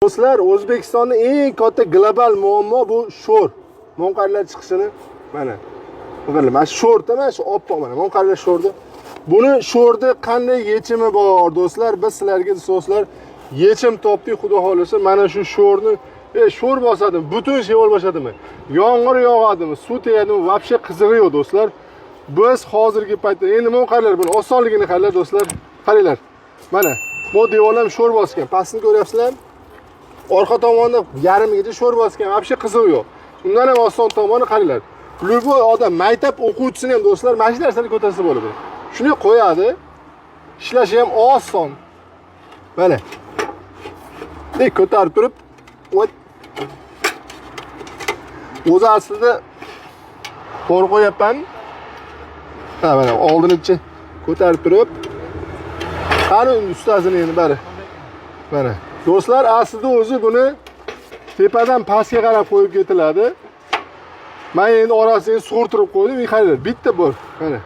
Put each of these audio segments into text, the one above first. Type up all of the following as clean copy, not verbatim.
Do'stlar, O'zbekistonda eng katta global muammo bu sho'r. Monqarlar chiqishini mana. Qaranglar, mana shu sho'rda, mana shu oppoq mana monqarlar sho'rda. Buni sho'rda qanday yechimi bor, do'stlar? Biz sizlarga do'stlar yechim topdik, xudo xolasa. Mana shu sho'rni sho'r bosadimi, butun shevol bosadimi, yomg'ir yog'adimi, suv tegadimi, вообще qizig'i yo'q do'stlar. Biz hozirgi paytda endi monqarlar buni osonligini qaranglar do'stlar. Qaranglar. Mana bu devor ham sho'r bosgan. Pastini ko'ryapsizlar? Orqa tomonda yarmigacha sho'r bosgan, вообще qizig'i yo'q. Undan ham oson tomoni qaranglar. Любой odam, maktab o'quvchisini ham do'stlar mana shu narsani ko'tarsa bo'ladi. Shuni qo'yadi. Ishlashi ham oson. Mana. Tek ko'tarib turib, voy. O'zi aslida to'g'ri qo'yapman. Ha, mana oldinicha ko'tarib turib, qani ustasini endi bari. Mana. Do'stlar, aslida o'zi buni tepadan pastga qarab qo'yib ketiladi. Men endi orasini sug'urtirib qo'ydim. Qaranglar, bitta bor. Mana.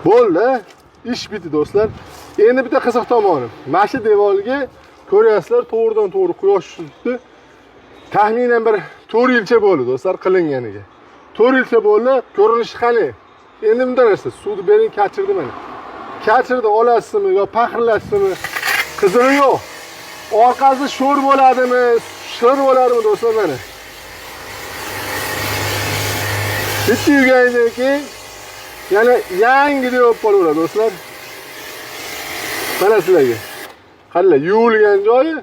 Bo'ldi. Ish bitdi do'stlar. Endi bitta qiziq tomoni. Mana shu devorga ko'ryapsizlar, to'g'ridan to'g'ri quyosh tushibdi. Taxminan bir 4 yilcha bo'ldi do'stlar qilinganiga. 4 yilcha bo'ldi, ko'rinishi qani? Endi bunday narsa, suvni bering, kachirdi mana. Kachirdi olasizmi yo paxirlasizmi? Qizig'i yo'q. Orqasi sho'r bo'ladimi, shir bo'ladimi do'stlar mana. Bitta yurgandan keyin yana yangi bo'lib qolaveradi do'stlar. Mana sizlarga. Qaranglar, yuvilgan joyi,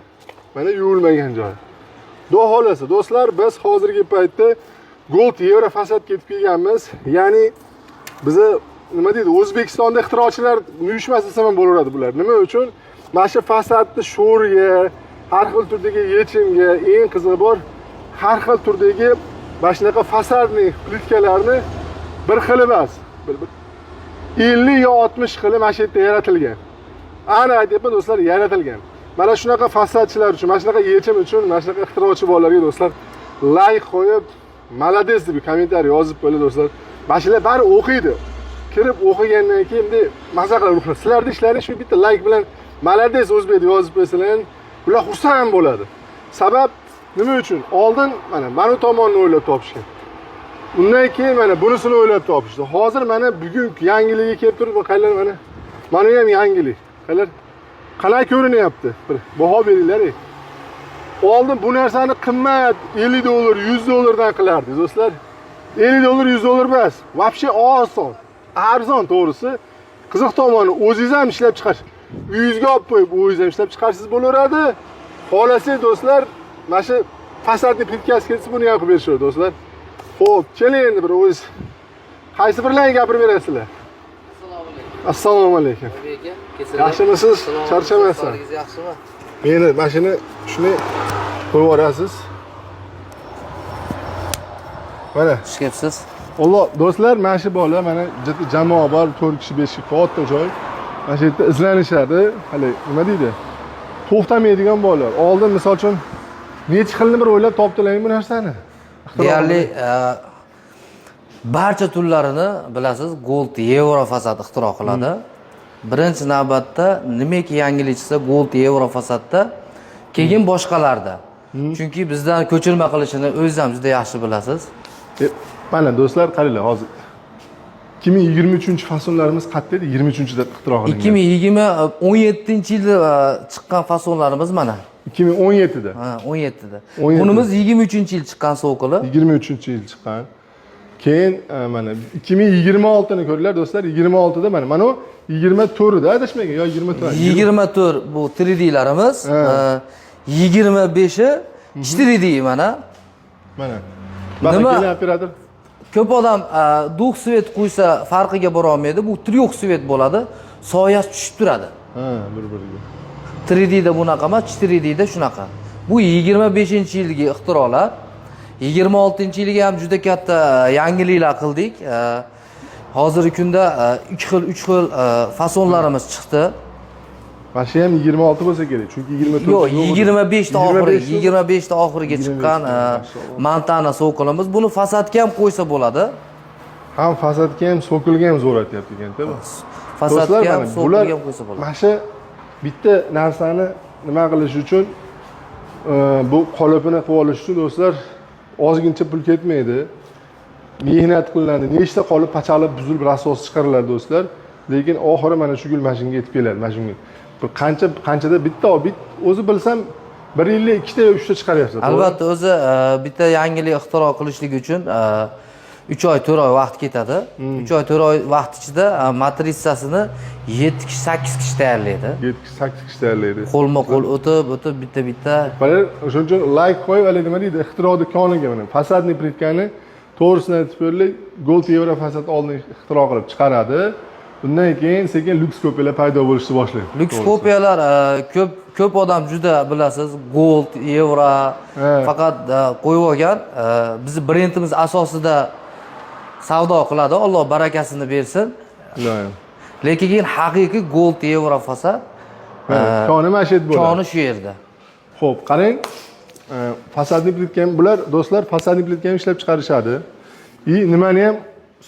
mana yuvilmagan joyi. Xudo xolasa do'stlar, biz hozirgi paytda Gold Yevro fasad ketib kelganmiz. Ya'ni biza nima deydi, O'zbekistonda ixtirochilar uyushmasi desam ham bo'laveradi bular. Nima uchun? Mana shu fasadni sho'rga, har xil turdagi yechimga eng qizig'i bor, har xil turdagi mana shunaqa fasadli plitkalarni bir xili emas, bir 50 yo 60 xili mana shu yerda yaratilgan. Ana aytyapman do'stlar, yaratilgan. Mana shunaqa fasadchilar uchun, mana shunaqa yechim uchun, mana shunaqa ixtirochi bolalarga do'stlar like qo'yib, молодец deb kommentariy yozib qo'yinglar do'stlar. Mana shular bari o'qiydi. Kirib o'qigandan keyin bunday maza qilib ruhlanadi. Sizlarning ishlaring shu bitta like bilan молодец o'zbek deb yozib qo'ysalar, ular xursand bo'ladi. Sabab nima uchun? Oldin mana bu tomonni o'ylab topishgan. Undan keyin mana bunisini o'ylab topishdi. Hozir mana bugun yangiligi kelib turib, qaranglar mana. Mana bu ham yangilik. Qaranglar. Qanday ko'rinyapti? Bir baho beringlar. Oldin bu narsani qimmat 50 dollar, 100 dollardan qilardik do'stlar. 50 dollar, 100 dollar emas. Вообще oson. Arzon to'g'risi. Qiziq tomoni o'zingiz ham ishlab chiqarish. Uyingizga olib qo'yib, o'zingiz ham ishlab chiqarsangiz bo'laveradi. Xohlasangiz do'stlar, mana shu fasadni plitkasi kelsa buni ham qilib berishadi do'stlar. Xo'p, keling endi bir o'z qaysi birlarini gapirib berasizlar? Assalomu alaykum. Assalomu alaykum. Aka, Yaxshimisiz? Charchamayapsan? Sog'ligingiz yaxshimi? Meni mashina shuni qo'yib yuborasiz. Mana Xush kelibsiz. Alloh do'stlar, mana shu bola mana jamoa bor, 4 kishi, 5 kishi katta joy. Mana shu yerda izlanishadi. Hali nima deydi? To'xtamaydigan bolalar. Oldin misol uchun necha xilni bir o'ylab topdilar bu narsani. Deyarli barcha turlarini bilasiz, Gold Yevro fasad ixtiro qiladi. Birinchi navbatda nimaki yangilik chiqsa Gold Yevro fasadda, keyin boshqalarda. Chunki bizdan ko'chirma qilishini o'zingiz ham juda yaxshi bilasiz. Mana do'stlar, qaranglar hozir 2023 fasonlarimiz qayerda edi? 23-da ixtiro qilingan. 2020 17-yilda chiqqan fasonlarimiz mana. 2017-da. Ha, 17-da. 17. Bunimiz 23-yil chiqqan sokoli. 23-yil chiqqan. Keyin mana 2026ni ko'ringlar do'stlar, 26da mana u 24da adashmagan yo 24. 24 bu 3D'larimiz. Ha. 25i 4D mana. Mana. Nima? Nima? Operator. Ko'p odam двух свет qo'ysa farqiga bora olmaydi. Bu трех свет bo'ladi. Soyasi tushib turadi. Ha, bir-biriga. 3D da bunaqa emas, 4D da shunaqa. Bu 25-yilgi ixtirolar. 26-yilga ham juda katta yangiliklar qildik. Hozirgi kunda 2 xil, 3 xil fasonlarimiz chiqdi. Mana shu ham 26 bo'lsa kerak, chunki 24 Yo'q, 25 ta oxiri, 25 25 ta oxiriga chiqqan 25 ta, mashalloh. Montana sokolimiz. Buni fasadga ham qo'ysa bo'ladi. Ham fasadga ham sokolga ham zo'r aytyapti ekanda bu. Fasadga ham mana bular sokolga ham qo'ysa bo'ladi. mana shu bitta narsani nima qilish uchun Bu qolipini qilib olish uchun, do'stlar, ozgincha pul ketmaydi. Mehnat qilinadi. Nechta qolip pachalib, buzilib, rasvosi chiqariladi, do'stlar. Lekin oxiri mana shu gul mana shunga yetib keladi, mana shunga. Bir qancha qanchada bitta bit o'zi bilsam, bir yilda ikkita yo uchta chiqaryapsiz, to'g'ri? Albatta, o'zi bitta yangilik ixtiro qilishlik uchun 3 oy, 4 oy vaqt ketadi. 3 oy, 4 oy vaqt ichida matritsasini 7 kishi, 8 kishi tayyorlaydi. 7, 8 kishi tayyorlaydi. Qo'lma qo'l o'tib o'tib, bitta bitta. Mana o'shaning uchun layk qo'yib, haligi nima deydi, ixtironi koniga, mana фасадный plitkani, to'g'risini aytib beraylik, Gold Yevro fasad oldin ixtiro qilib chiqaradi. Undan keyin sekin lyuks kopiyalar paydo bo'lishni boshlaydi. Lyuks kopiyalar, ko'p ko'p odam juda, bilasiz, gold yevro faqat qo'yib olgan. Bizni brendimiz asosida savdo qiladi, Alloh barakasini bersin. Iloyim. Lekin keyin haqiqiy gold yevro fasad Koni mana shu yerda bo'ladi. Koni shu yerda. Xo'p, qarang. Фасадный plitka ham bular, do'stlar, фасадный plitka ham ishlab chiqarishadi. И nimani ham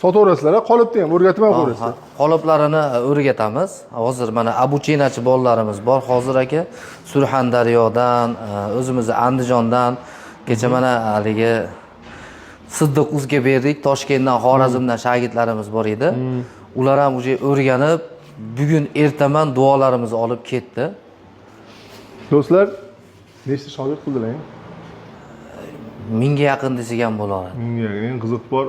sotaverasizlar, qolipni ham o'rgatib ham qo'yasizlar. Qoliplarini o'rgatamiz. Hozir mana обучение chi bolalarimiz bor hozir, aka. Surxondaryodan, o'zimizni Andijondan, kecha mana haligi Siddiq uzga berdik, Toshkentdan, Xorazmdan shogirdlarimiz bor edi. Ular ham уже o'rganib, bugun ertaman duolarimizni olib ketdi. Do'stlar, nechta shogird qildilar? 1000ga yaqin desak ham bo'laveradi. 1000ga yaqin. Eng qiziq bor,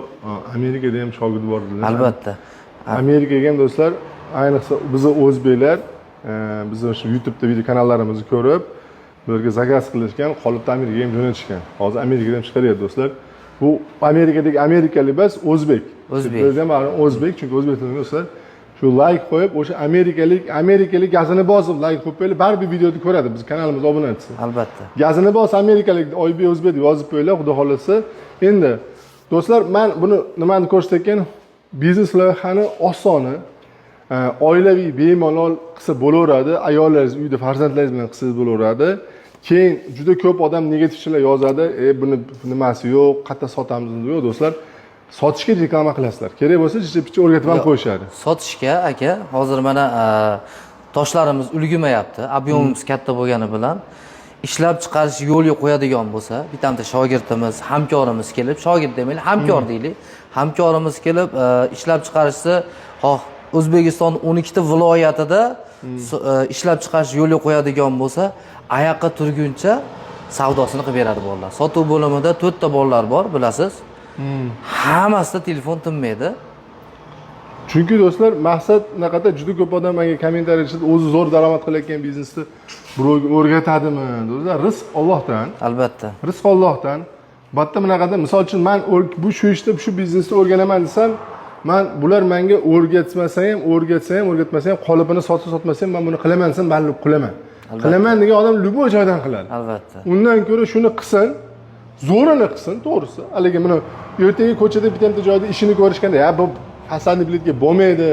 Amerikada ham shogird bor dedilar. Albatta. Amerikaga ham, do'stlar, ayniqsa bizni o'zbeklar, bizni shu YouTube'da video kanallarimizni ko'rib, bularga заказ qilishgan, qolipni Amerikaga ham jo'natishgan. Hozir Amerikadan ham chiqaryapti, do'stlar. Bu Amerikadagi amerikalik emas, o'zbek. O'zbek. Biz ham baribir o'zbek, chunki o'zbek tilida, do'stlar, shu layk qo'yib, o'sha amerikalik amerikalik gazini bosib layk qo'yib qo'yinglar, baribir videoni ko'radi, biz kanalimizga obuna etsin. Albatta. Gazini bos amerikalik Oybek o'zbek deb yozib qo'yinglar, xudo xohlasa. Endi, do'stlar, man buni nimani ko'rsatgan, biznes loyihani osoni, oilaviy bemalol qilsa bo'laveradi. Ayollaringiz uyda farzandlaringiz bilan qilsangiz bo'laveradi. Keyin juda ko'p odam negativchilar yozadi, buni nimasi yo'q, qayerda sotamiz? Yo'q, do'stlar, sotishga reklama qilasizlar, kerak bo'lsa chicha picha o'rgatib ham qo'yishadi. Sotishga, aka, hozir mana toshlarimiz ulgurmayapti, объем imiz katta bo'lgani bilan. Ishlab chiqarish yo'lga qo'yadigan bo'lsa, bitta shogirdimiz, hamkorimiz kelib, shogird demaylik, hamkor deylik, hamkorimiz kelib ishlab chiqarishsa, xoh O'zbekiston 12 ta viloyatida ishlab chiqarish yo'lga qo'yadigan bo'lsa, oyoqqa turguncha savdosini qilib beradi bolalar. Sotuv bo'limida to'rtta bolalar bor, bilasiz, hammasida telefon tinmaydi. Chunki, do'stlar, maqsad unaqada, juda ko'p odam menga kommentariy yozadi, o'zi zo'r daromad qilayotgan biznesni birovga o'rgatadimi? Do'stlar, rizq Ollohdan. Albatta. Rizq Ollohdan. Bu yerda bunaqada, misol uchun, man bu shu ishda, shu biznesni o'rganaman desam, man bular menga o'rgatmasa ham, o'rgatsa ham, o'rgatmasa ham, qolipini sotsa, sotmasa ham, man buni qilaman desam, baribir qilaman. Qilaman degan odam любой joydan qiladi. Albatta. Undan ko'ra shuni qilsin, zo'rini qilsin, to'g'risi. Haligi buni ertaga ko'chada bitta bitta joyda ishini ko'rishganda, ya bu фасадный plitka bo'lmaydi,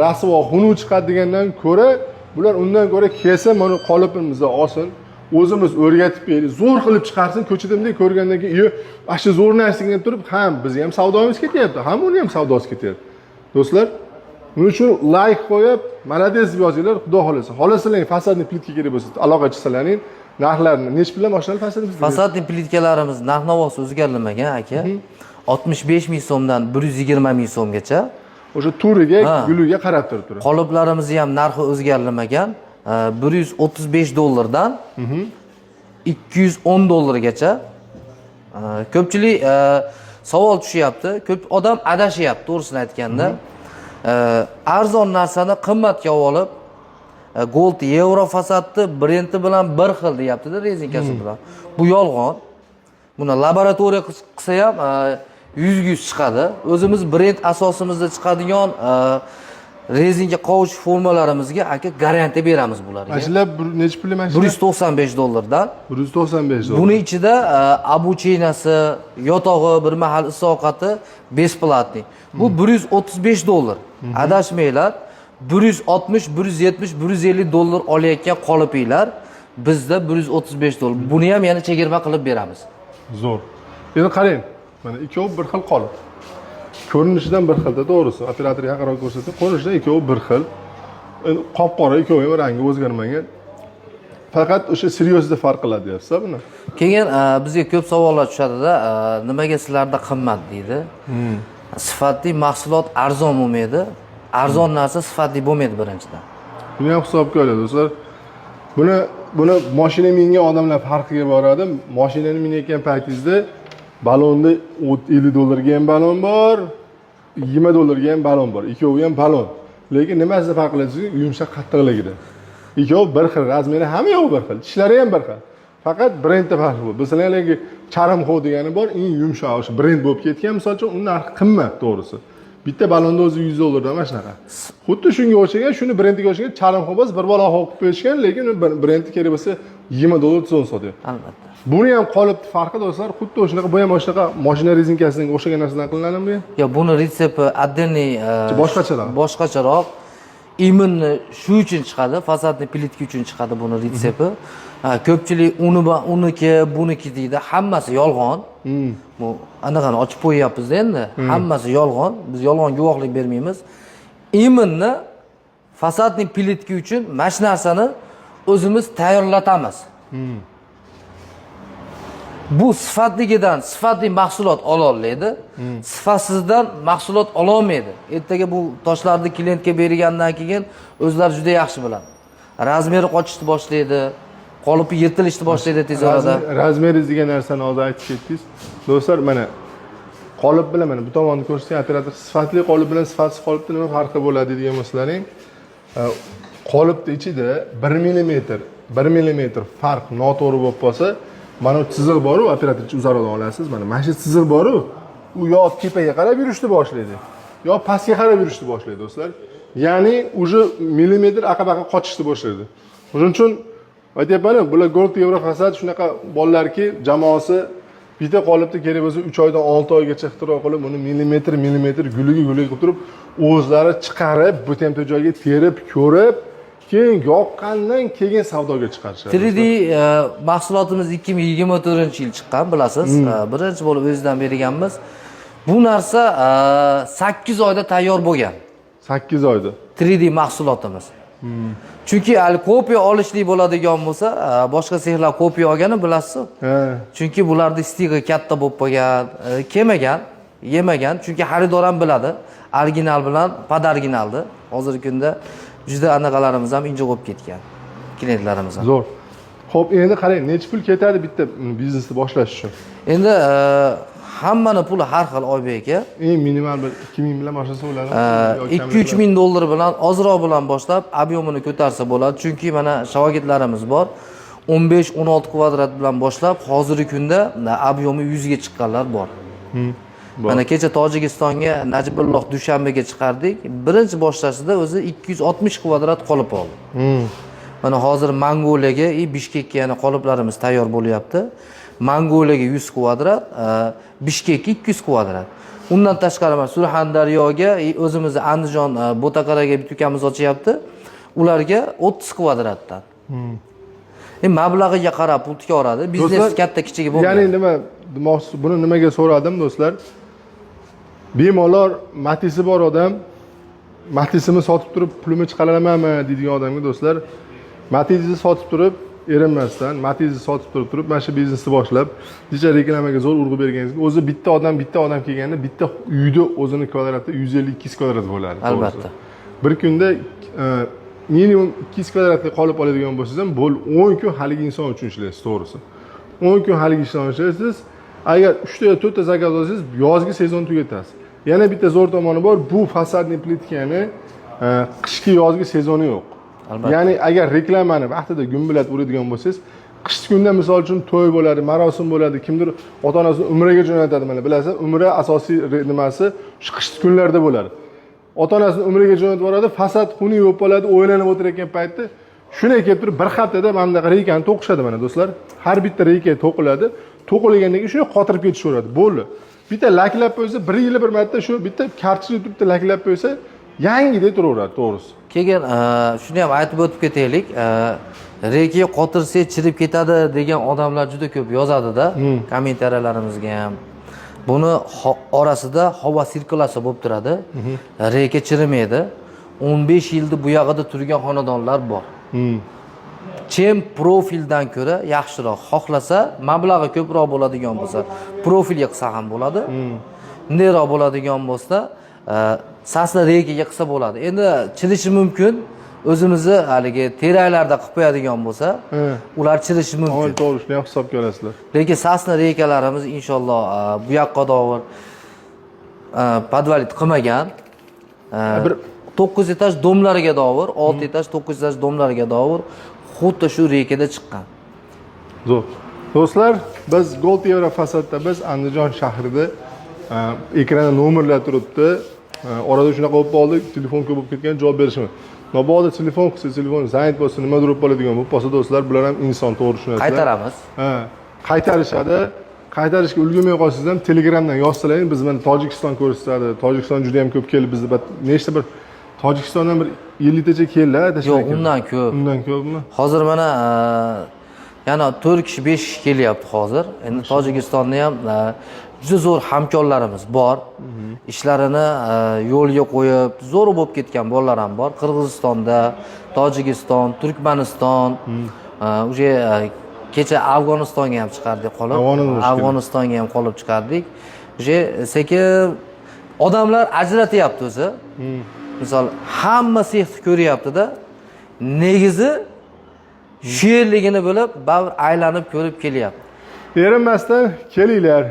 rasvo, xunuk chiqadi degandan ko'ra, bular undan ko'ra kelsa, mana qolipimizni olsin, o'zimiz o'rgatib berdik, zo'r qilib chiqarsin. Ko'chada bunday ko'rgandan keyin, iyo, mana shu zo'r narsaga turib ham bizni ham savdomiz ketyapti, ham uni ham savdosi ketyapti, do'stlar. Buning uchun layk qo'yib, молодец deb yozinglar. Xudo xohlasa, xohlasanglar, фасадный plitka kerak bo'lsa, aloqa chiqsalaring. Narxlarini nechi puldan boshlanadi фасадный plitka? Фасадный plitkalarimiz narx navosi o'zgarilmagan, aka, 65 000 so'mdan 120 000 so'mgacha. O'sha turiga, Ha. guliga qarab turib turadi. Qoliplarimizni ham narxi o'zgarilmagan, 135 dollardan 210 dollargacha. Ko'pchilik savol tushyapti, ko'p odam adashyapti, to'g'risini aytganda. Arzon narsani qimmatga olib, gold yevro fasadni brendi bilan bir xil deyaptida, rezinkasi bilan. Bu yolg'on. Buni laboratoriya qilsa ham 100ga 100 chiqadi. O'zimiz brend asosimizda chiqadigan rezinka qovish formalarimizga, aka, garantiya beramiz bularga. Mana shular nechi puli mana bir shular? 195 dollardan. 195 dollar. Buni ichida обучение si, yotog'i, bir mahal issiq ovqati бесплатный. Bu 135 dollar. Adashmanglar, 160, 170, 150 dollar olayotgan qolipinglar bizda 135 dollar. Buni ham yana chegirma qilib beramiz. Zo'r. Endi qarang, mana ikkovi bir xil qolip, ko'rinishidan bir xilda, to'g'risi. Operator yaqinroq ko'rsatdi, ko'rinishidan ikkovi bir xil. Endi qop qora ikkovi ham, rangi o'zgarmagan. Faqat o'sha серьёзный farq qiladi deyapsiz buni. Keyin bizga ko'p savollar tushadida, nimaga sizlarda qimmat deydi. Sifatli mahsulot arzon bo'lmaydi, arzon narsa sifatli bo'lmaydi birinchidan. Buni ham hisobga oladi, do'stlar. Buni mashina mingan odamlar farqiga boradi. Mashinani minayotgan paytingizda balonni 50 dollarga ham balon bor, 20 dollarga ham balon bor. Ikkovi ham balon. Lekin nimasi farq qiladi? Yumshoq qattiqligida. Ikkovi bir xil, размер i hamma yo'q bir xil, tishlari ham bir xil. Faqat brendda farqi bor. Masalan, haligi Charmxo degani bor, eng yumshoq o'sha brend bo'lib ketgan, misol uchun, uni narxi qimmat, to'g'risi. Bitta balonni o'zi 100 dollardan, mana shunaqa. Xuddi shunga o'xshagan, shuni brendiga o'xshagan Charmxo bor, bir balo qilib qo'yishgan, lekin uni brendi kerak bo'lsa 20 dollar so'm sotyapti. Albatta. Buni ham qolipti farqi, do'stlar, xuddi o'shanaqa, bu ham o'shanaqa mashina rezinkasiga o'xshagan narsadan qilinadimi bu ham? Yo, buni retsepti отдельный, Boshqacharoq. Boshqacharoq. Именно shu uchun chiqadi, фасадный plitka uchun chiqadi buni retsepti. Ha, ko'pchilik uni uniki, buniki deydi, hammasi yolg'on. Bu anaqani ochib qo'yyapmiz endi, hammasi yolg'on, biz yolg'on guvohlik bermaymiz. Именно фасадный plitka uchun mana shu narsani o'zimiz tayyorlatamiz. Bu sifatligidan sifatli mahsulot ololmaydi, sifatsizdan mahsulot ololmaydi. Ertaga bu toshlarni klientga bergandan keyin o'zlari juda yaxshi biladi, размер i qochishni boshlaydi, qolipi yirtilishni boshlaydi tez orada. Размер degan narsani hozir aytib ketdingiz. Do'stlar, mana qolip bilan, mana bu tomonni ko'rsatgan operator, sifatli qolip bilan sifatsiz qolipni nima farqi bo'ladi degan bo'lsalaring, qolipni ichida 1 millimetr, 1 millimetr farq noto'g'ri bo'lib qolsa, mana bu chiziq boru, operator uzoqroqdan olasiz, mana shu chiziq boru, u yo tepaga qarab yurishni boshlaydi, yo pastga qarab yurishni boshlaydi, do'stlar. Ya'ni уже millimetr aqa-baqa qochishni boshlaydi. Shuning uchun aytyapman, bular Gold Yevro Fasad shunaqa bolalarki, jamoasi bitta qolipni kerak bo'lsa 3 oydan 6 oygacha ixtiro qilib, uni millimetr millimetr, guliga guliga qilib turib, o'zlari chiqarib, bu bitta joyga terib ko'rib, keyin yoqqandan keyin savdoga chiqarishadi. 3D mahsulotimiz 2024 yil chiqqan, bilasiz. Birinchi bo'lib o'zidan berganmiz. Bu narsa 8 oyda tayyor bo'lgan. 8 oyda. 3D mahsulotimiz. Chunki hali kopiya olishlik bo'ladigan bo'lsa, boshqa sexlar kopiya olgani bilasiz. Ha. Chunki bularni istig'i katta bo'lib qolgan, kelmagan, yemagan. Chunki xaridor ham biladi. Original bilan под originalni. Hozirgi kunda juda anaqalarimiz ham injiq bo'lib ketgan. Klientlarimiz ham. Zo'r. Xo'p, endi qarang, necha pul ketadi bitta biznesni boshlash uchun? Endi hammani puli har xil, Oybek aka. Eng minimal bir 2000 bilan boshlasa bo'ladimi? Yoki 2-3 ming dollar bilan, ozroq bilan boshlab, объем ini ko'tarsa bo'ladi. Chunki mana shogirdlarimiz bor. 15-16 kvadrat bilan boshlab, hozirgi kunda объем i 100 ga chiqqanlar bor. Bor. Mana kecha Tojikistonga Najibulloh Dushanbega chiqardik. Birinchi boshlashida o'zi 260 kvadrat qolip oldi. Mana hozir Mongoliyaga и Bishkekka yana qoliplarimiz tayyor bo'lyapti. Mongoliyaga 100 kvadrat, Bishkekka 200 kvadrat. Undan tashqari mana Surxondaryoga и o'zimizni Andijon, Bo'taqaraga bitta ukamiz ochyapti. Ularga 30 kvadratdan. Mablag'iga qarab pul tikaveradi. Biznes Do'stlar, katta kichigi bo'lmaydi. Ya'ni nima demoqchi, buni nimaga so'radim, do'stlar? Bemalol Matisi bor odam, Matisini sotib turib pulimni chiqaramanmi deydigan odamga, do'stlar, Matizni sotib turib, erinmasdan Matizni sotib turib mana shu biznesni boshlab, necha reklamaga zo'r urg'u berganingizda o'zi bitta odam kelganda bitta uyda o'zini kvadrati 150-200 kvadrat bo'ladi, to'g'risi. Albatta. Bir kunda minimum 200 kvadratli qolip oladigan bo'lsangiz ham bo'l, 10 kun haligi inson uchun ishlaysiz, to'g'risi. 10 kun haligi inson ishlaysiz. Agar 3 ta yo 4 ta заказ olsangiz, yozgi sezon tugatasiz. Yana bitta zo'r tomoni bor, bu фасадный plitkani qishki yozgi sezoni yo'q. Albatta. Ya'ni agar reklamani vaqtida gumbillatib uradigan bo'lsangiz, qishki kunda misol uchun to'y bo'ladi, marosim bo'ladi, kimdir ota onasini umraga jo'natadi, mana bilasiz, umra asosiy nimasi shu qishki kunlarda bo'ladi. Ota onasini umraga jo'natib yuboradi, fasad xunuk bo'lib qoladi, o'ylanib o'tirayotgan paytda shunday kelib turib bir haftada mana bunaqa reykani to'qishadi, mana do'stlar. Har bitta reyka to'qiladi. To'qilgandan keyin shunday qotirib ketishaveradi. Bo'ldi. Bitta laklab qo'ysa, bir yili bir marta shu bitta kartochka turibdi, laklab qo'ysa, yangidek turaveradi, to'g'risi. Keyin shuni ham aytib o'tib ketaylik. Reyka qotirsak chirib ketadi degan odamlar juda ko'p yozadi-da kommentariyalarimizga ham. Buni orasida havo sirkulyatsiya bo'lib turadi. Reyka chirimaydi. 15 yilda bu yog'ida turgan xonadonlar bor. Чем profildan ko'ra yaxshiroq. Xohlasa, mablag'i ko'proq bo'ladigan bo'lsa, profilga qilsa ham bo'ladi. Bundayroq bo'ladigan bo'lsa, сосна рейка ga qilsa bo'ladi. Endi chirishi mumkin. O'zimizni haligi teraklarda qilib qo'yadigan bo'lsa, ular chirishi mumkin. To'g'ri, shuni ham hisobga olasizlar. Lekin сосна рейка larimiz inshaalloh bu yoqqa dovur подвалить qilmagan. Bir- 9 этаж дом lariga dovur, 6 этаж, 9 этаж дом lariga dovur xuddi shu рейка da chiqqan. Zo'r. Do'stlar, biz Gold Yevro fasadda, biz Andijon shahrida, ekranda nomerlar turibdi. Orada shunaqa bo'lib qoldi, telefon ko'p bo'lib ketgan, javob berishim. Mabodo telefon qilsa, telefon занят bo'lsa, nimadir bo'lib qoladigan bo'lib qolsa, do'stlar, bular ham inson, to'g'ri tushunasizlar. Qaytaramiz. Ha, qaytarishadi. Qaytarishga ulgurmay qolsangiz ham Telegramdan yozsalaring, biz mana Tojikiston ko'rsatadi. Tojikiston juda ham ko'p kelib bizni nechta bir Tojikistondan bir 50 tacha keldi, Yo'q, undan ko'p. Undan ko'pmi? Hozir mana yana 4 kishi, 5 kishi kelyapti hozir. Endi Tojikistonni ham juda zo'r hamkorlarimiz bor. Ishlarini yo'lga qo'yib, zo'r bo'lib ketgan bolalar ham bor. Qirg'izistonda, Tojikiston, Turkmaniston, уже kecha Afg'onistonga ham chiqardik qolib. Afg'onistonga. Afg'onistonga ham qolib chiqardik. Уже sekin odamlar ajratyapti o'zi. Misol, hamma sexni ko'ryapti-da. Negizi shu yerligini bilib, baribir aylanib ko'rib kelyapti. Erinmasdan kelinglar,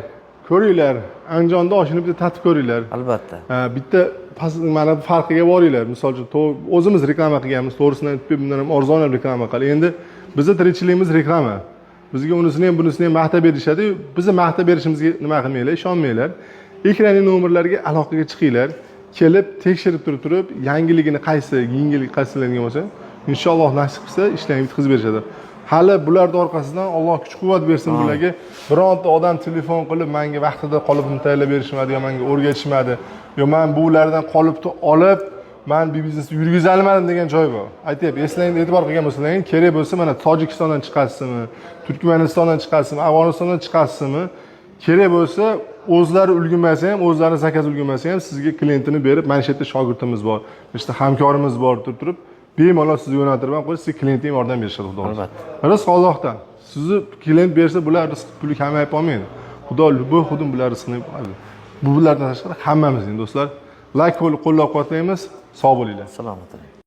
ko'ringlar. Andijonda oshini bitta tatib ko'ringlar. Albatta. Ha, bitta mana farqiga boringlar. Misol uchun, o'zimiz reklama qilganmiz, to'g'risini aytib, bundan ham arzon ham reklama qil. Endi bizni tirikchiligimiz reklama. Bizga unisini ham, bunisini ham maqtab berishadi. Bizni maqtab berishimizga nima qilmanglar, ishonmanglar. Ekrandagi nomerlarga aloqaga chiqinglar. Kelib tekshirib turib, yangiligini qaysi, yengillik qaysilarga bo'lsa, inshaalloh nasib qilsa ishlarni bitkazib berishadi. Hali bularni orqasidan Alloh kuch quvvat bersin bularga. Bironta odam telefon qilib, menga vaqtida qolipni tayyorlab berishmadi, yo menga o'rgatishmadi, yo men bulardan qolipni olib, man bu biznesni yurgizolmadim degan joy bor. Aytyapti, eslang, e'tibor qilgan bo'lsalaring, kerak bo'lsa mana Tojikistondan chiqasizmi, Turkmanistondan chiqasizmi, Afg'onistondan chiqasizmi, kerak bo'lsa o'zlari ulgurmasa ham, o'zlari заказ ulgurmasa ham sizga klientini berib, mana shu yerda shogirdimiz bor, mana shu yerda hamkorimiz bor deb turib, bemalol sizni yo'naltirib ham qo'yib, sizga klientga ham yordam berishadi, xudo xohlasa. Albatta. Rizq Allohdan. Sizni klient bersa, bular rizq puli kamayib qolmaydi. Xudo любой xudim bular rizqini oladi. Bu bulardan tashqari hammamizning do'stlar layk qo'llab quvvatlaymiz. Sog' bo'linglar. Salomat bo'ling.